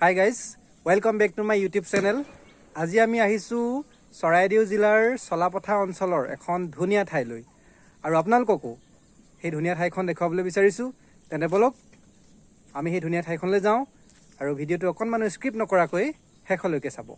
Hi guys, welcome back to my YouTube channel. আজি আমি আহিছোঁ চৰাইদেউ জিলাৰ চলাপথাৰ অঞ্চলৰ এখন ধুনীয়া ঠাইলৈ আৰু আপোনালোককো সেই ধুনীয়া ঠাইখন দেখুৱাবলৈ বিচাৰিছোঁ। তেন্তে ব'লক, আমি সেই ধুনীয়া ঠাইখনলৈ যাওঁ আৰু ভিডিঅ'টো অকণমানো স্কিপ নকৰাকৈ শেষলৈকে চাব।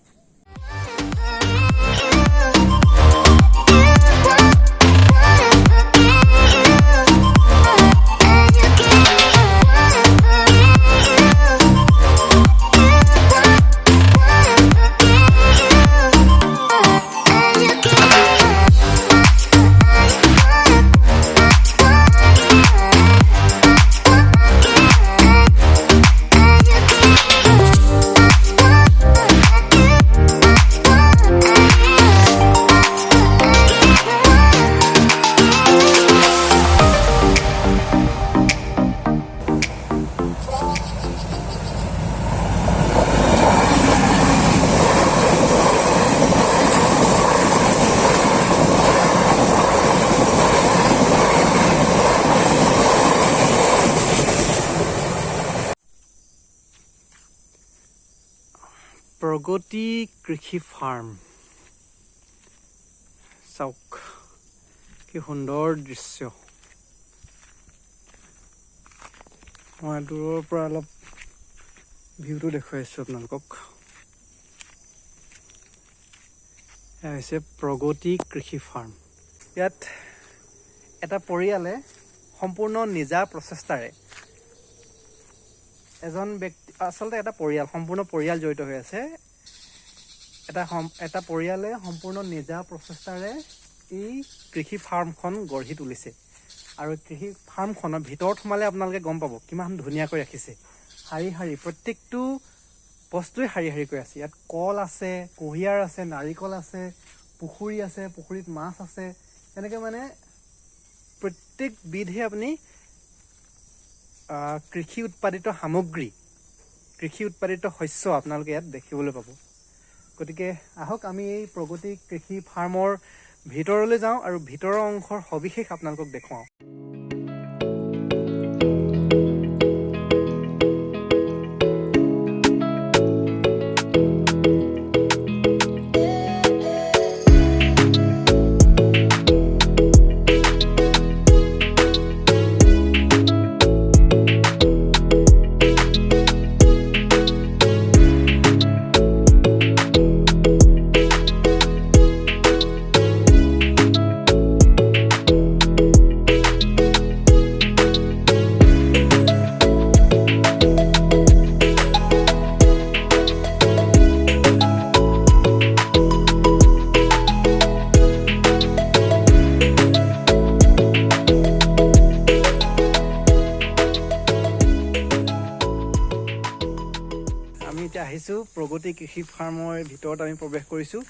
প্ৰগতি কৃষি ফাৰ্ম, চাওক কি সুন্দৰ দৃশ্য। মই দূৰৰ পৰা অলপ ভিউটো দেখুৱাইছোঁ আপোনালোকক। এয়া হৈছে প্ৰগতি কৃষি ফাৰ্ম। ইয়াত এটা পৰিয়ালে সম্পূৰ্ণ নিজা প্ৰচেষ্টাৰে, এজন ব্যক্তি, আচলতে এটা পৰিয়াল, সম্পূৰ্ণ পৰিয়াল জড়িত হৈ আছে। এটা পৰিয়ালে সম্পূৰ্ণ নিজা প্ৰচেষ্টাৰে এই কৃষি ফাৰ্মখন গঢ়ি তুলিছে আৰু কৃষি ফাৰ্মখনৰ ভিতৰত সোমালে আপোনালোকে গম পাব কিমান ধুনীয়াকৈ ৰাখিছে। শাৰী শাৰী প্ৰত্যেকটো বস্তুৱেই শাৰী শাৰীকৈ আছে। ইয়াত কল আছে, কুঁহিয়াৰ আছে, নাৰিকল আছে, পুখুৰী আছে, পুখুৰীত মাছ আছে। এনেকৈ মানে প্ৰত্যেকবিধে আপুনি কৃষি উৎপাদিত সামগ্ৰী, কৃষি উৎপাদিত শস্য আপোনালোকে ইয়াত দেখিবলৈ পাব। গতিকে আহক, আমি এই প্ৰগতি কৃষি ফাৰ্মৰ ভিতৰলৈ যাওঁ আৰু ভিতৰৰ অংশৰ সবিশেষ আপোনালোকক দেখুৱাওঁ। আমি এতিয়া আহিছোঁ প্ৰগতি কৃষি ফাৰ্মৰ ভিতৰত। আমি প্ৰৱেশ কৰিছোঁ।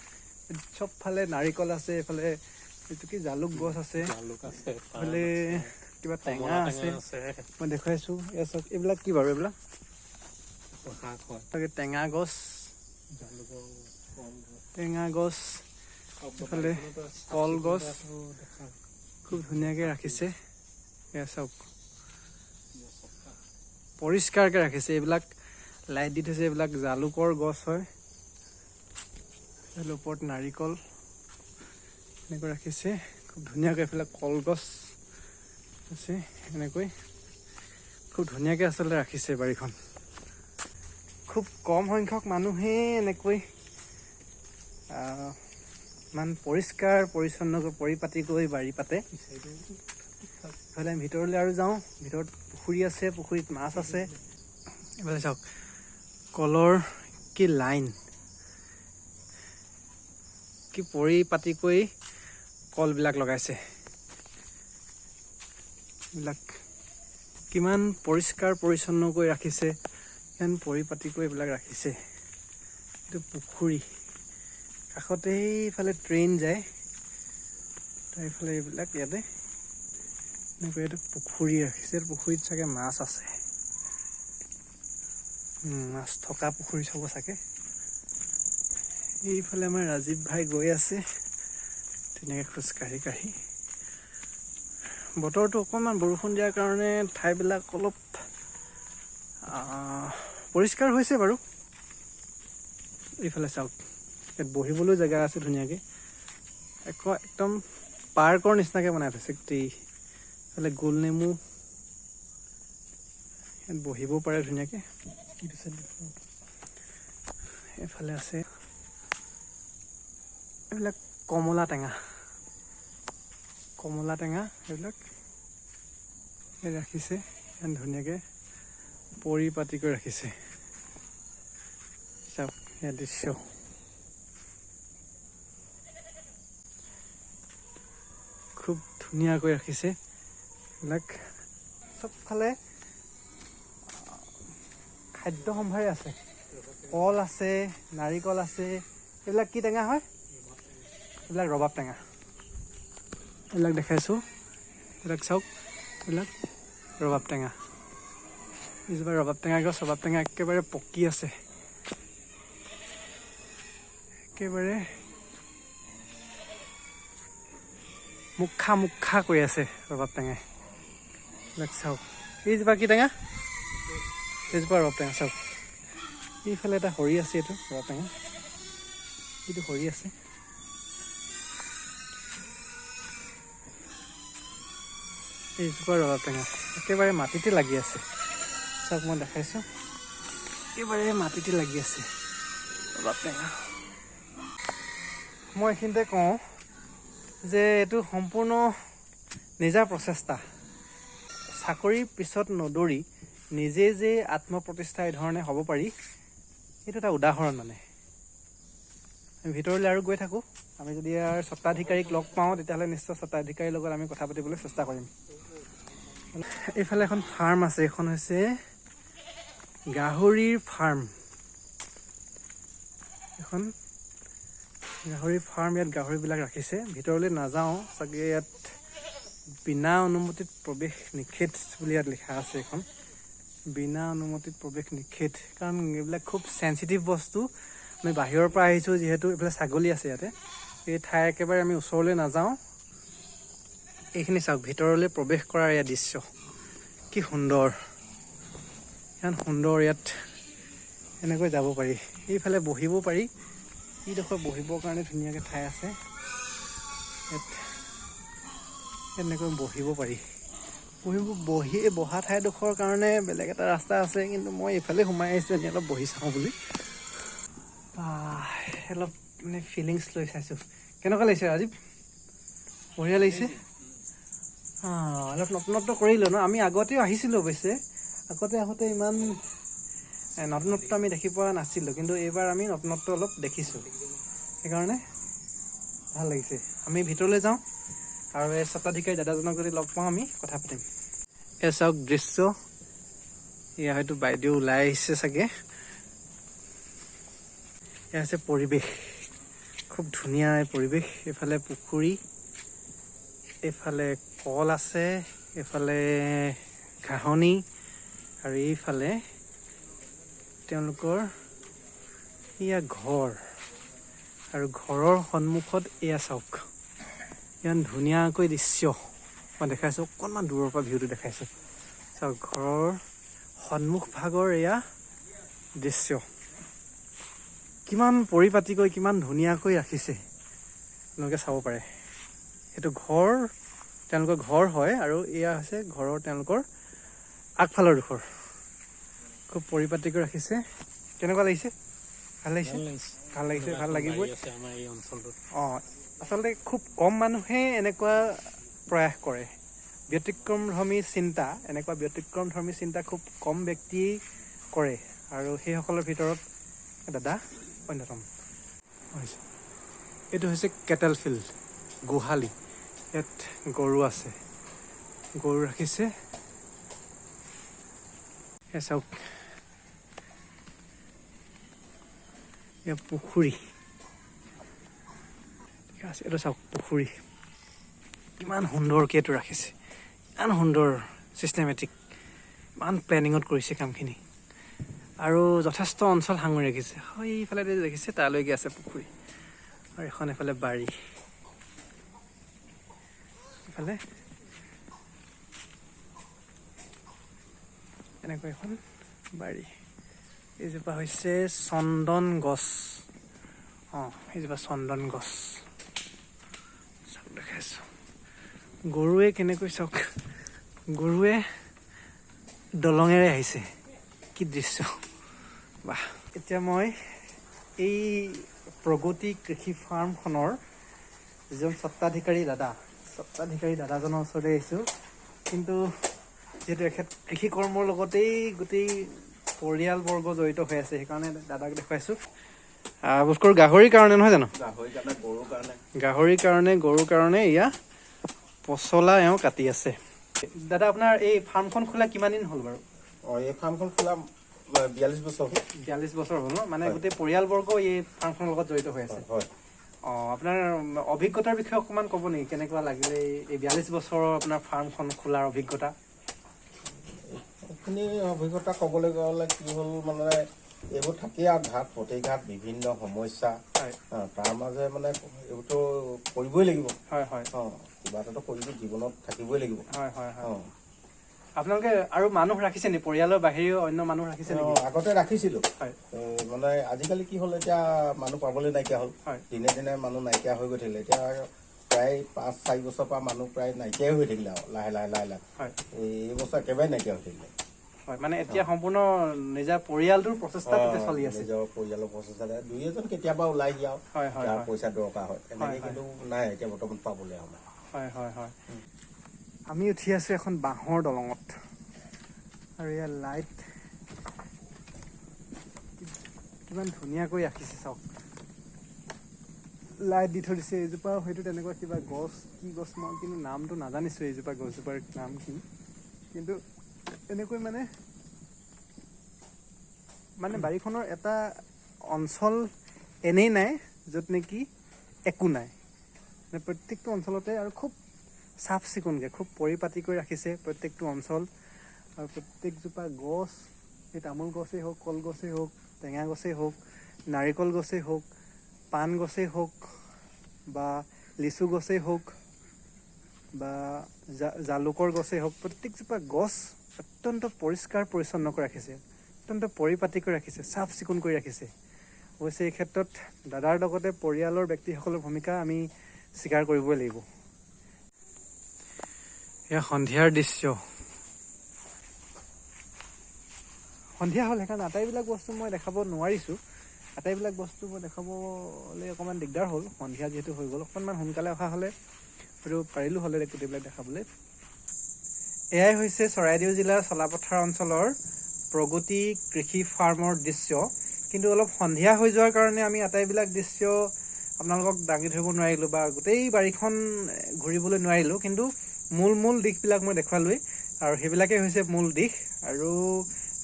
চবফালে নাৰিকল আছে, এইফালে এইটো কি জালুক গছ আছে। জালুক আছে। এইফালে কিবা টেঙা আছে। আছে। মই দেখুৱাইছোঁ, এয়া চাওক। এইবিলাক কি বাৰু এইবিলাক? শাক হয়। তাকে, টেঙা গছ। জালুকৰ কল। টেঙা গছ, এইফালে কলগছ। খুব ধুনীয়াকৈ ৰাখিছে। এয়া চাওক, পৰিষ্কাৰকৈ ৰাখিছে। এইবিলাক লাইট দি থৈছে। এইবিলাক জালুকৰ গছ হয়। এইফালে ওপৰত নাৰিকল এনেকৈ ৰাখিছে খুব ধুনীয়াকৈ। এইফালে কলগছ আছে। এনেকৈ খুব ধুনীয়াকৈ আচলতে ৰাখিছে বাৰীখন। খুব কম সংখ্যক মানুহে এনেকৈ ইমান পৰিষ্কাৰ পৰিচ্ছন্নকৈ, পৰিপাটিকৈ বাৰী পাতে। ইফালে আমি ভিতৰলৈ আৰু যাওঁ। ভিতৰত পুখুৰী আছে, পুখুৰীত মাছ আছে। এইফালে চাওক, কলৰ কি লাইন, কি পৰিপাটিকৈ কলবিলাক লগাইছে। এইবিলাক কিমান পৰিষ্কাৰ পৰিচ্ছন্নকৈ ৰাখিছে, কিমান পৰিপাটিকৈ এইবিলাক ৰাখিছে। এইটো পুখুৰী, কাষতে এইফালে ট্ৰেইন যায়। তাৰফালে এইবিলাক ইয়াতে এনেকৈ এইটো পুখুৰী ৰাখিছে। পুখুৰীত চাগে মাছ আছে। মাছ থকা পুখুৰী চাব চাগে। এইফালে আমাৰ ৰাজীৱ ভাই গৈ আছে ধুনীয়াকৈ খোজকাঢ়ি কাঢ়ি। বতৰটো অকণমান বৰষুণ দিয়াৰ কাৰণে ঠাইবিলাক অলপ পৰিষ্কাৰ হৈছে বাৰু। এইফালে চাওক, ইয়াত বহিবলৈ জেগা আছে ধুনীয়াকৈ, একদম পাৰ্কৰ নিচিনাকৈ বনাই থৈছে গোটেই। এইফালে গোল নেমু, ইয়াত বহিবও পাৰে ধুনীয়াকৈ। এইফালে আছে এইবিলাক কমলা টেঙা, কমলা টেঙা এইবিলাক ৰাখিছে ইয়াত ধুনীয়াকৈ পৰিপাটিকৈ ৰাখিছে। চাওক ইয়াৰ দৃশ্য। খুব ধুনীয়াকৈ ৰাখিছে এইবিলাক। চবফালে খাদ্য সম্ভাৰে আছে, কল আছে, নাৰিকল আছে। এইবিলাক কি টেঙা হয়? এইবিলাক ৰবাব টেঙা। এইবিলাক দেখাইছোঁ, এইবিলাক চাওক, এইবিলাক ৰবাব টেঙা। এইজোপা ৰবাব টেঙা গছ, ৰবাব টেঙা একেবাৰে পকি আছে, একেবাৰে মুখা মুখা কৰি আছে ৰবাব টেঙাই। এইবিলাক চাওক, এইজোপা কি টেঙা? এইজোপা ৰবাব টেঙা। চাওক, এইফালে এটা সৰি আছে, এইটো ৰবাব টেঙা, এইটো সৰি আছে। এইজোপা ৰবাব টেঙা একেবাৰে মাটিতে লাগি আছে। চাওক, মই দেখাইছোঁ, একেবাৰে মাটিতে লাগি আছে ৰবাব টেঙা। মই এইখিনিতে কওঁ যে এইটো সম্পূৰ্ণ নিজা প্ৰচেষ্টা, চাকৰিৰ পিছত নদৌৰি নিজে যে আত্মপ্ৰতিষ্ঠা এই ধৰণে হ'ব পাৰি, এইটো এটা উদাহৰণ। মানে আমি ভিতৰলৈ আৰু গৈ থাকোঁ, আমি যদি ইয়াৰ স্বত্বাধিকাৰীক লগ পাওঁ তেতিয়াহ'লে নিশ্চয় স্বত্বাধিকাৰীৰ লগত আমি কথা পাতিবলৈ চেষ্টা কৰিম। এইফালে এখন ফাৰ্ম আছে, এইখন হৈছে গাহৰিৰ ফাৰ্ম। এখন গাহৰি ফাৰ্ম, ইয়াত গাহৰিবিলাক ৰাখিছে। ভিতৰলৈ নাযাওঁ চাগে, ইয়াত বিনা অনুমতিত প্ৰৱেশ নিষেধ বুলি ইয়াত লিখা আছে। এইখন বিনা অনুমতিত প্ৰৱেশ নিষেধ, কাৰণ এইবিলাক খুব চেঞ্চিটিভ বস্তু। আমি বাহিৰৰ পৰা আহিছোঁ যিহেতু। এইফালে ছাগলী আছে ইয়াতে, এই ঠাই একেবাৰে আমি ওচৰলৈ নাযাওঁ। এইখিনি চাওক, ভিতৰলৈ প্ৰৱেশ কৰাৰ ইয়াৰ দৃশ্য কি সুন্দৰ, ইমান সুন্দৰ। ইয়াত এনেকৈ যাব পাৰি, এইফালে বহিব পাৰি, এইডোখৰ বহিবৰ কাৰণে ধুনীয়াকৈ ঠাই আছে। ইয়াত এনেকৈ বহিব পাৰি, বহা ঠাইডোখৰ কাৰণে বেলেগ এটা ৰাস্তা আছে, কিন্তু মই এইফালে সোমাই আহিছোঁ এনেই অলপ বহি চাওঁ বুলি। অলপ মানে ফিলিংছ লৈ চাইছোঁ। কেনেকুৱা লাগিছে ৰাজীৱ? বঢ়িয়া লাগিছে। অলপ নতুনত্ব কৰিলোঁ ন আমি, আগতেও আহিছিলোঁ অৱশ্যে, আগতে আহোঁতে ইমান নতুনত্ব আমি দেখি পোৱা নাছিলোঁ, কিন্তু এইবাৰ আমি নতুনত্ব অলপ দেখিছোঁ, সেইকাৰণে ভাল লাগিছে। আমি ভিতৰলৈ যাওঁ আৰু এই স্বত্বাধিকাৰী দাদাজনক যদি লগ পাওঁ আমি কথা পাতিম। এই চাওক দৃশ্য, এয়া হয়তো বাইদেউ ওলাই আহিছে চাগে। এয়া হৈছে পৰিৱেশ, খুব ধুনীয়া এই পৰিৱেশ। এইফালে পুখুৰী, এইফালে কল আছে, এইফালে ঘাঁহনি, আৰু এইফালে তেওঁলোকৰ এয়া ঘৰ। আৰু ঘৰৰ সন্মুখত এয়া চাওক, ইমান ধুনীয়াকৈ দৃশ্য মই দেখাইছোঁ, অকণমান দূৰৰ পৰা ভিউটো দেখাইছোঁ। চাওক, ঘৰৰ সন্মুখ ভাগৰ এয়া দৃশ্য, কিমান পৰিপাটিকৈ কিমান ধুনীয়াকৈ ৰাখিছে, আপোনালোকে চাব পাৰে। সেইটো ঘৰ তেওঁলোকৰ ঘৰ হয়, আৰু এয়া হৈছে ঘৰৰ তেওঁলোকৰ আগফালৰ ডোখৰ, খুব পৰিপাটিকৈ ৰাখিছে। কেনেকুৱা লাগিছে? ভাল লাগিছে, ভাল লাগিছে, ভাল লাগিবই। অঁ, আচলতে খুব কম মানুহে এনেকুৱা প্ৰয়াস কৰে। ব্যতিক্ৰমধৰ্মী চিন্তা, এনেকুৱা ব্যতিক্ৰমধৰ্মী চিন্তা খুব কম ব্যক্তিয়েই কৰে, আৰু সেইসকলৰ ভিতৰত দাদা অন্যতম। এইটো হৈছে কেটেল ফিল্ড, গোহালি। ইয়াত গৰু আছে, গৰু ৰাখিছে। চাওক, ইয়াত পুখুৰী ঠিক আছে। এইটো চাওক পুখুৰী, কিমান সুন্দৰকৈ এইটো ৰাখিছে, ইমান সুন্দৰ ছিষ্টেমেটিক, ইমান প্লেনিঙত কৰিছে কামখিনি, আৰু যথেষ্ট অঞ্চল সাঙুৰি ৰাখিছে। সেইফালে দেখিছে তালৈকে আছে পুখুৰী, আৰু এখন এইফালে বাৰী, এইফালে এনেকৈ এখন বাৰী। এইজোপা হৈছে চন্দন গছ। অঁ, এইজোপা চন্দন গছ। চাওক, দেখাইছোঁ গৰুৱে কেনেকৈ, চাওক, গৰুৱে দলঙেৰে আহিছে। কি দৃশ্য, বাহ! এতিয়া মই এই প্ৰগতি কৃষি ফাৰ্মখনৰ যিজন স্বত্বাধিকাৰী দাদা, স্বত্বাধিকাৰী দাদাজনৰ ওচৰলৈ আহিছোঁ। কিন্তু যিহেতু এখেত কৃষি কৰ্মৰ লগতেই গোটেই পৰিয়ালবৰ্গ জড়িত হৈ আছে, সেইকাৰণে দাদাক দেখুৱাইছোঁ। বোধ কৰোঁ গাহৰিৰ কাৰণে, নহয় জানো? গাহৰিৰ কাৰণে, গৰুৰ কাৰণে। গাহৰিৰ কাৰণে, গৰুৰ কাৰণে এয়া পচলা এওঁ কাটি আছে। দাদা, আপোনাৰ এই ফাৰ্মখন খোলা কিমান দিন হ'ল বাৰু? অঁ, এই ফাৰ্মখন খোলা 42 বছৰ হ'ল। 42 বছৰ হ'ল ন? মানে হয়। গোটেই পৰিয়ালবৰ্গ এই ফাৰ্মখনৰ লগত জড়িত হৈ আছে? হয়। অঁ, আপোনাৰ অভিজ্ঞতাৰ বিষয়ে অকণমান ক'ব নেকি? কেনেকুৱা লাগিলে এই 42 বছৰৰ আপোনাৰ ফাৰ্মখন খোলাৰ অভিজ্ঞতা? এইখিনি অভিজ্ঞতা ক'বলৈ গ'লে কি হ'ল, মানে এইবোৰ থাকেই আৰু ঘাত প্ৰতিঘাত, বিভিন্ন সমস্যা। তাৰ মাজে মানে এইবোৰতো কৰিবই লাগিব। হয় হয় অঁ, কিবা এটাতো কৰিব জীৱনত থাকিবই লাগিব। হয় হয় হয় অঁ। আপোনালোকে আৰু মানুহ ৰাখিছে নেকি? পৰিয়ালৰ বাহিৰেও অন্য মানুহ ৰাখিছে নেকি? অঁ, আগতে ৰাখিছিলোঁ। মানে আজিকালি কি হ'ল, এতিয়া মানুহ পাবলৈ নাইকিয়া হ'ল। দিনে দিনে মানুহ নাইকিয়া হৈ গৈ থাকিলে। এতিয়া প্ৰায় 5-4 বছৰৰ পৰা মানুহ প্ৰায় নাইকিয়াই হৈ থাকিলে আৰু লাহে লাহে লাহে লাহে। এই বছৰ একেবাৰে নাইকিয়া হৈ থাকিলে। হয়, মানে এতিয়া সম্পূৰ্ণ নিজা পৰিয়ালটোৰ প্ৰচেষ্টাত এতিয়া চলি আছে। নিজৰ পৰিয়ালৰ প্ৰচেষ্টাতে দুই এজন কেতিয়াবা ওলাই দিয়ে আৰু হয় হয় যাৰ পইচা দৰকাৰ হয় তেনেকে। কিন্তু নাই এতিয়া বৰ্তমান পাবলৈ আৰু নাই। হয় হয় হয় আমি উঠি আছো এখন বাঁহৰ দলঙত আৰু ইয়াৰ লাইট কিমান ধুনীয়াকৈ ৰাখিছে চাওক। লাইট দি থৈ দিছে। এইজোপা হয়তো তেনেকুৱা কিবা গছ, কি গছ মই কিন্তু নামটো নাজানিছোঁ, এইজোপা গছজোপাৰ নাম কি। কিন্তু এনেকৈ মানে মানে বাৰীখনৰ এটা অঞ্চল এনেই নাই য'ত নেকি একো নাই। মানে প্ৰত্যেকটো অঞ্চলতে আৰু খুব চাফ চিকুণকৈ, খুব পৰিপাটিকৈ ৰাখিছে প্ৰত্যেকটো অঞ্চল। আৰু প্ৰত্যেকজোপা গছ, এই তামোল গছেই হওক, কলগছেই হওক, টেঙা গছেই হওক, নাৰিকল গছেই হওক, পাণ গছেই হওক বা লিচু গছেই হওক বা জালুকৰ গছেই হওক, প্ৰত্যেকজোপা গছ অত্যন্ত পৰিষ্কাৰ পৰিচ্ছন্নকৈ ৰাখিছে, অত্যন্ত পৰিপাটিকৈ ৰাখিছে, চাফ চিকুণ কৰি ৰাখিছে। অৱশ্যে এই ক্ষেত্ৰত দাদাৰ লগতে পৰিয়ালৰ ব্যক্তিসকলৰ ভূমিকা আমি স্বীকাৰ কৰিবই লাগিব। এয়া সন্ধিয়াৰ দৃশ্য। সন্ধিয়া হ'ল, সেইকাৰণে আটাইবিলাক বস্তু মই দেখাব নোৱাৰিছোঁ। আটাইবিলাক বস্তু মই দেখাবলৈ অকণমান দিগদাৰ হ'ল, সন্ধিয়া যিহেতু হৈ গ'ল। অকণমান সোনকালে অহা হ'লে হয়তো পাৰিলোঁ হ'লে গোটেইবিলাক দেখাবলৈ। এয়াই হৈছে চৰাইদেউ জিলাৰ চলাপথাৰ অঞ্চলৰ প্ৰগতি কৃষি ফাৰ্মৰ দৃশ্য। কিন্তু অলপ সন্ধিয়া হৈ যোৱাৰ কাৰণে আমি আটাইবিলাক দৃশ্য আপোনালোকক দাঙি ধৰিব নোৱাৰিলোঁ বা গোটেই বাৰীখন ঘূৰিবলৈ নোৱাৰিলোঁ। কিন্তু মূল মূল দিশবিলাক মই দেখুৱালোৱেই আৰু সেইবিলাকেই হৈছে মূল দিশ। আৰু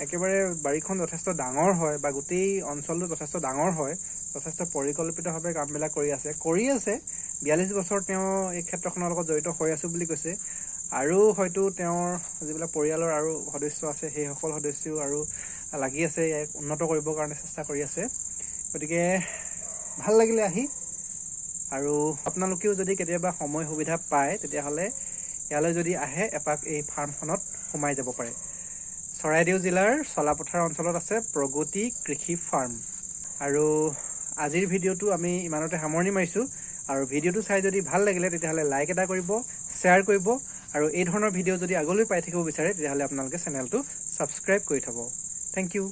একেবাৰে বাৰীখন যথেষ্ট ডাঙৰ হয় বা গোটেই অঞ্চলটো যথেষ্ট ডাঙৰ হয়। যথেষ্ট পৰিকল্পিতভাৱে কামবিলাক কৰি আছে। 42 বছৰ তেওঁ এই ক্ষেত্ৰখনৰ লগত জড়িত হৈ আছোঁ বুলি কৈছে। আৰু হয়তো তেওঁৰ যিবিলাক পৰিয়ালৰ আৰু সদস্য আছে, সেইসকল সদস্যও আৰু লাগি আছে, ইয়াক উন্নত কৰিবৰ কাৰণে চেষ্টা কৰি আছে। গতিকে ভাল লাগিলে আহি। আৰু আপোনালোকেও যদি কেতিয়াবা সময় সুবিধা পায়, তেতিয়াহ'লে ইয়ালৈ যদি আহে, এপাক এই ফাৰ্মখনত সোমাই যাব পাৰে। চৰাইদেউ জিলাৰ চলাপথাৰ অঞ্চলত আছে প্ৰগতি কৃষি ফাৰ্ম। আৰু আজিৰ ভিডিঅ'টো আমি ইমানতে সামৰণি মাৰিছোঁ। আৰু ভিডিঅ'টো চাই যদি ভাল লাগিলে, তেতিয়াহ'লে লাইক এটা কৰিব, শ্বেয়াৰ কৰিব আৰু এই ধৰণৰ ভিডিঅ' যদি আগলৈ পাই থাকিব বিচাৰে, তেতিয়াহ'লে আপোনালোকে চেনেলটো ছাবস্ক্ৰাইব কৰি থ'ব। Thank U.